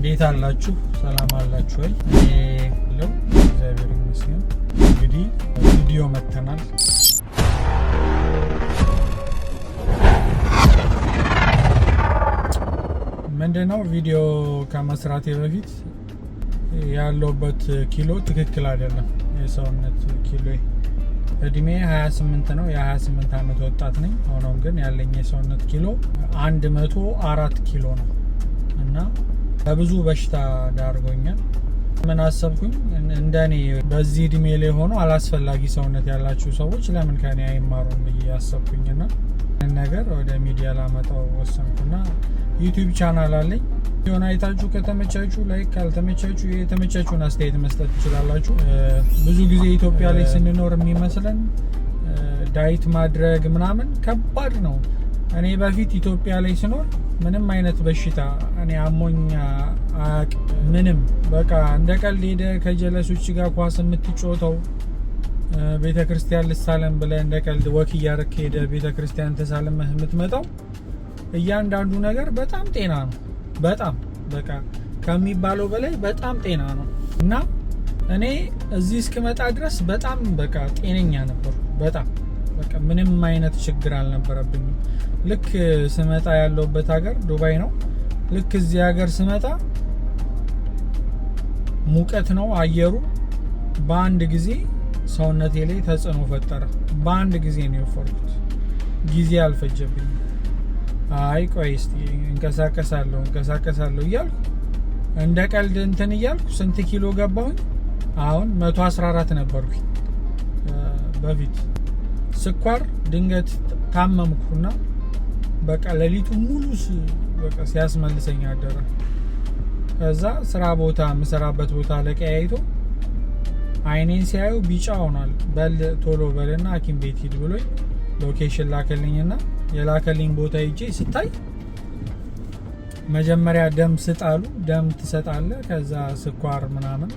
እንዴት አላችሁ? ሰላም አላችሁ ወይ? እኔ አለሁ፣ እግዚአብሔር ይመስገን። እንግዲህ ቪዲዮ መተናል። ምንድነው ቪዲዮ ከመስራቴ በፊት ያለውበት ኪሎ ትክክል አይደለም። የሰውነት ኪሎ እድሜ 28 ነው። የ28 ዓመት ወጣት ነኝ። ሆኖም ግን ያለኝ የሰውነት ኪሎ 104 ኪሎ ነው እና ለብዙ በሽታ ዳርጎኛል። ምን አሰብኩኝ፣ እንደኔ በዚህ እድሜ ላይ ሆኖ አላስፈላጊ ሰውነት ያላችሁ ሰዎች ለምን ከኔ አይማሩም ብዬ አሰብኩኝና ነገር ወደ ሚዲያ ላመጣው ወሰንኩና YouTube channel አለኝ። የሆነ አይታችሁ ከተመቻችሁ like፣ ካልተመቻችሁ የተመቻችሁን አስተያየት መስጠት ትችላላችሁ። ብዙ ጊዜ ኢትዮጵያ ላይ ስንኖር የሚመስለን diet ማድረግ ምናምን ከባድ ነው። እኔ በፊት ኢትዮጵያ ላይ ስኖር ምንም አይነት በሽታ እኔ አሞኝ አያውቅም። ምንም በቃ እንደ ቀልድ ሄደህ ከጀለሶች ጋር ኳስ የምትጫወተው፣ ቤተ ክርስቲያን ልሳለም ብለህ እንደ ቀልድ walk እያረክ ሄደህ ቤተ ክርስቲያን ተሳልመህ የምትመጣው እያንዳንዱ ነገር በጣም ጤና ነው። በጣም በቃ ከሚባለው በላይ በጣም ጤና ነው። እና እኔ እዚህ እስክመጣ ድረስ በጣም በቃ ጤነኛ ነበርኩ። በጣም በቃ ምንም አይነት ችግር አልነበረብኝም። ልክ ስመጣ ያለሁበት ሀገር ዱባይ ነው። ልክ እዚህ ሀገር ስመጣ ሙቀት ነው አየሩ። በአንድ ጊዜ ሰውነቴ ላይ ተጽዕኖ ፈጠረ። በአንድ ጊዜ ነው የወፈርኩት። ጊዜ አልፈጀብኝም። አይ ቆይ እስቲ እንቀሳቀሳለሁ እንቀሳቀሳለሁ እያልኩ እንደ ቀልድ እንትን እያልኩ ስንት ኪሎ ገባሁኝ? አሁን 114 ነበርኩኝ በፊት። ስኳር ድንገት ታመምኩና በቃ ሌሊቱ ሙሉ በቃ ሲያስመልሰኝ አደረ። ከዛ ስራ ቦታ የምሰራበት ቦታ ለቀያይቶ አይኔን ሲያዩ ቢጫ ሆኗል። በል ቶሎ በልና ሐኪም ቤት ሂድ ብሎኝ location ላከልኝና የላከልኝ ቦታ ሂጄ ስታይ መጀመሪያ ደም ስጣሉ፣ ደም ትሰጣለህ። ከዛ ስኳር ምናምን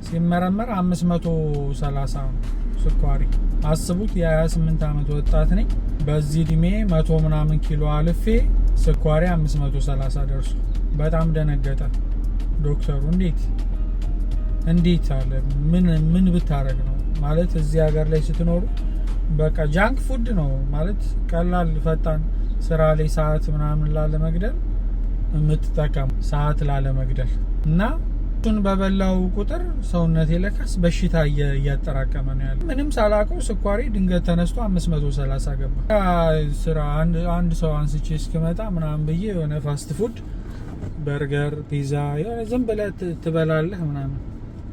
ሲመረመር 530 ነው ስኳሪ። አስቡት፣ የ28 ዓመት ወጣት ነኝ። በዚህ እድሜ መቶ ምናምን ኪሎ አልፌ ስኳሪ 530 ደርሶ በጣም ደነገጠ ዶክተሩ። እንዴት እንዴት አለ፣ ምን ምን ብታረግ ነው ማለት። እዚህ ሀገር ላይ ስትኖሩ በቃ junk food ነው ማለት፣ ቀላል ፈጣን ስራ ላይ ሰዓት ምናምን ላለመግደል የምትጠቀሙ፣ ሰዓት ላለመግደል። እና እሱን በበላው ቁጥር ሰውነቴ ለካስ በሽታ እያጠራቀመ ነው ያለ። ምንም ሳላውቀው ስኳሬ ድንገት ተነስቶ 530 ገባ። ስራ አንድ ሰው አንስቼ እስክመጣ ምናምን ብዬ የሆነ fast food በርገር፣ ፒዛ የሆነ ዝም ብለህ ትበላለህ ምናምን።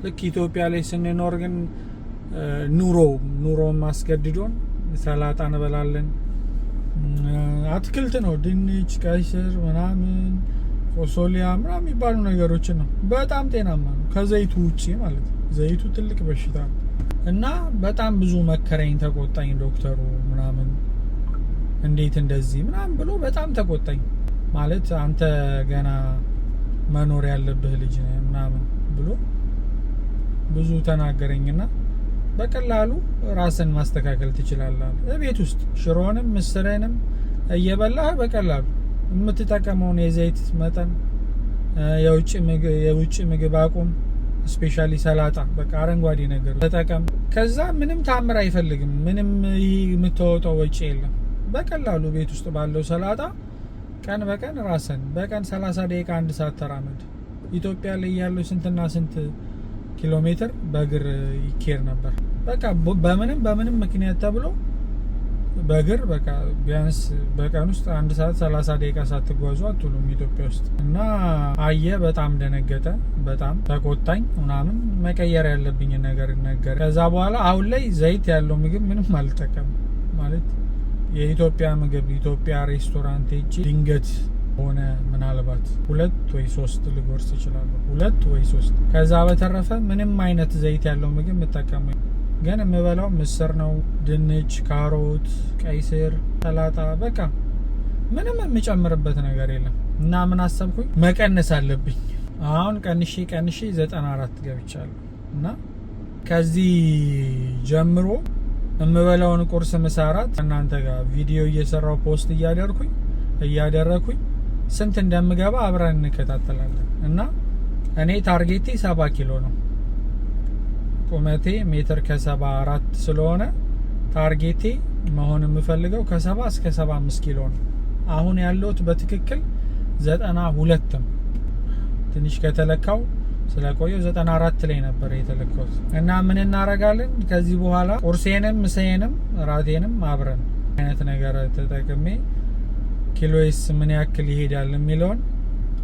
ልክ ኢትዮጵያ ላይ ስንኖር ግን ኑሮ ኑሮን ማስገድዶን ሰላጣ እንበላለን። አትክልት ነው፣ ድንች፣ ቀይ ስር ምናምን፣ ፎሶሊያ ምናምን የሚባሉ ነገሮችን ነው። በጣም ጤናማ ነው፣ ከዘይቱ ውጪ ማለት ነው። ዘይቱ ትልቅ በሽታ ነው። እና በጣም ብዙ መከረኝ፣ ተቆጣኝ ዶክተሩ ምናምን፣ እንዴት እንደዚህ ምናምን ብሎ በጣም ተቆጣኝ። ማለት አንተ ገና መኖር ያለብህ ልጅ ነህ ምናምን ብሎ ብዙ ተናገረኝና በቀላሉ ራስን ማስተካከል ትችላለህ። እቤት ውስጥ ሽሮንም ምስርንም እየበላህ በቀላሉ የምትጠቀመውን የዘይት መጠን፣ የውጭ ምግብ አቁም። Specially ሰላጣ፣ በቃ አረንጓዴ ነገር ተጠቀም። ከዛ ምንም ታምር አይፈልግም። ምንም ይህ የምታወጣው ወጪ የለም። በቀላሉ ቤት ውስጥ ባለው ሰላጣ ቀን በቀን ራስን በቀን 30 ደቂቃ አንድ ሰዓት ተራመድ። ኢትዮጵያ ላይ ያለው ስንትና ስንት ኪሎ ሜትር በእግር ይኬድ ነበር። በቃ በምንም በምንም ምክንያት ተብሎ በእግር በቃ ቢያንስ በቀን ውስጥ አንድ ሰዓት 30 ደቂቃ ሳትጓዙ አትውሉም ኢትዮጵያ ውስጥ። እና አየ በጣም ደነገጠ፣ በጣም ተቆጣኝ ምናምን፣ መቀየር ያለብኝን ነገር ነገር። ከዛ በኋላ አሁን ላይ ዘይት ያለው ምግብ ምንም አልጠቀምም። ማለት የኢትዮጵያ ምግብ ኢትዮጵያ ሬስቶራንት ሄጄ ድንገት ሆነ ምናልባት ሁለት ወይ ሶስት ልጎርስ እችላለሁ፣ ሁለት ወይ ሶስት። ከዛ በተረፈ ምንም አይነት ዘይት ያለው ምግብ የምጠቀመው ግን የምበላው ምስር ነው፣ ድንች፣ ካሮት፣ ቀይ ስር፣ ሰላጣ፣ በቃ ምንም የምጨምርበት ነገር የለም። እና ምን አሰብኩኝ፣ መቀነስ አለብኝ። አሁን ቀንሼ ቀንሼ 94 ገብቻለሁ። እና ከዚህ ጀምሮ የምበላውን ቁርስ፣ ምሳ፣ እራት እናንተ ጋር ቪዲዮ እየሰራው post እያደረኩኝ እያደረኩኝ ስንት እንደምገባ አብረን እንከታተላለን። እና እኔ target ኤ 70 ኪሎ ነው። ቁመቴ ሜትር ከ74 ስለሆነ target ኤ መሆን የምፈልገው ከ70 እስከ 75 ኪሎ ነው። አሁን ያለሁት በትክክል 92 ነው። ትንሽ ከተለካው ስለቆየው 94 ላይ ነበር የተለካሁት። እና ምን እናረጋለን ከዚህ በኋላ፣ ቁርሴንም ምሳዬንም ራቴንም አብረን አይነት ነገር ተጠቅሜ ኪሎዬስ ምን ያክል ይሄዳል የሚለውን፣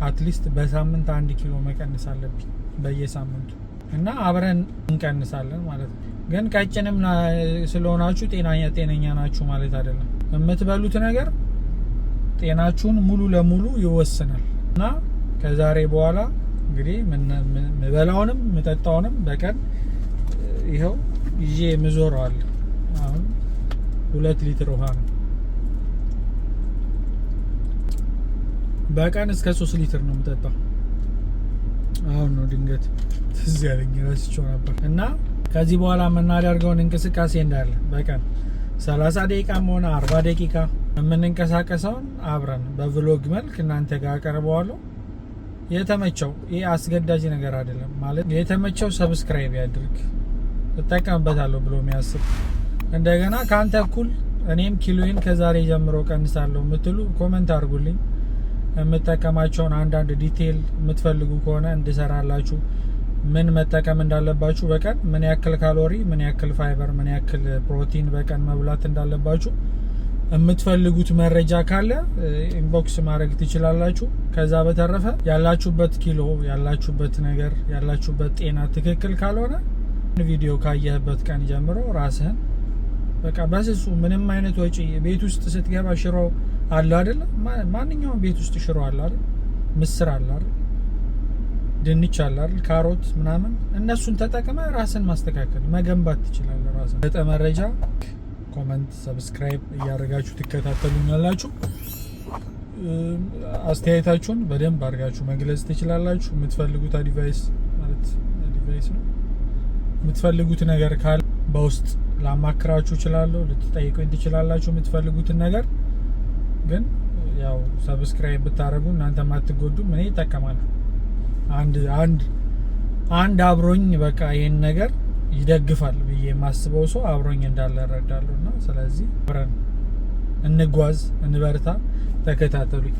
at least በሳምንት 1 ኪሎ መቀነስ አለብኝ በየሳምንቱ እና አብረን እንቀንሳለን ማለት ነው። ግን ቀጭንም ስለሆናችሁ ጤነኛ ናችሁ ማለት አይደለም። የምትበሉት ነገር ጤናችሁን ሙሉ ለሙሉ ይወስናል። እና ከዛሬ በኋላ እንግዲህ ምበላውንም ምጠጣውንም በቀን ይኸው ይዤ የምዞረዋል። አሁን 2 ሊትር ውሃ ነው። በቀን እስከ 3 ሊትር ነው የምጠጣው። አሁን ነው ድንገት ትዝ ያለኝ፣ ረስቼው ነበር። እና ከዚህ በኋላ የምናደርገውን እንቅስቃሴ እንዳለ በቀን 30 ደቂቃም ሆነ 40 ደቂቃ የምንንቀሳቀሰውን አብረን በ vlog መልክ እናንተ ጋር አቀርበዋለሁ። የተመቸው፣ ይህ አስገዳጅ ነገር አይደለም፣ ማለት የተመቸው subscribe ያድርግ፣ እጠቀምበታለሁ ብሎ የሚያስብ፣ እንደገና ከአንተ እኩል እኔም ኪሎዬን ከዛሬ ጀምሮ ቀንሳለሁ የምትሉ comment አድርጉልኝ። የምጠቀማቸውን አንዳንድ detail የምትፈልጉ ከሆነ እንድሰራላችሁ፣ ምን መጠቀም እንዳለባችሁ፣ በቀን ምን ያክል ካሎሪ፣ ምን ያክል ፋይበር፣ ምን ያክል ፕሮቲን በቀን መብላት እንዳለባችሁ የምትፈልጉት መረጃ ካለ inbox ማድረግ ትችላላችሁ። ከዛ በተረፈ ያላችሁበት ኪሎ፣ ያላችሁበት ነገር፣ ያላችሁበት ጤና ትክክል ካልሆነ ቪዲዮ ካየህበት ቀን ጀምሮ ራስህን በቃ በስሱ ምንም አይነት ወጪ፣ ቤት ውስጥ ስትገባ ሽሮ አለ አይደለ? ማንኛውም ቤት ውስጥ ሽሮ አለ አይደል? ምስር አለ አይደል? ድንች አለ አይደል? ካሮት ምናምን፣ እነሱን ተጠቅመህ ራስን ማስተካከል፣ መገንባት ትችላለህ። ራስን በጠ መረጃ comment፣ subscribe እያደረጋችሁ ትከታተሉኛላችሁ። አስተያየታችሁን በደንብ አድርጋችሁ መግለጽ ትችላላችሁ። የምትፈልጉት advice፣ ማለት advice ነው፣ የምትፈልጉት ነገር ካለ በውስጥ ላማክራችሁ እችላለሁ። ልትጠይቁኝ ትችላላችሁ የምትፈልጉትን ነገር። ግን ያው subscribe ብታደርጉ እናንተም አትጎዱም፣ እኔ እጠቀማለሁ። አንድ አብሮኝ በቃ ይህን ነገር ይደግፋል ብዬ የማስበው ሰው አብሮኝ እንዳለ እረዳለሁ። እና ስለዚህ አብረን እንጓዝ፣ እንበርታ፣ ተከታተሉኝ።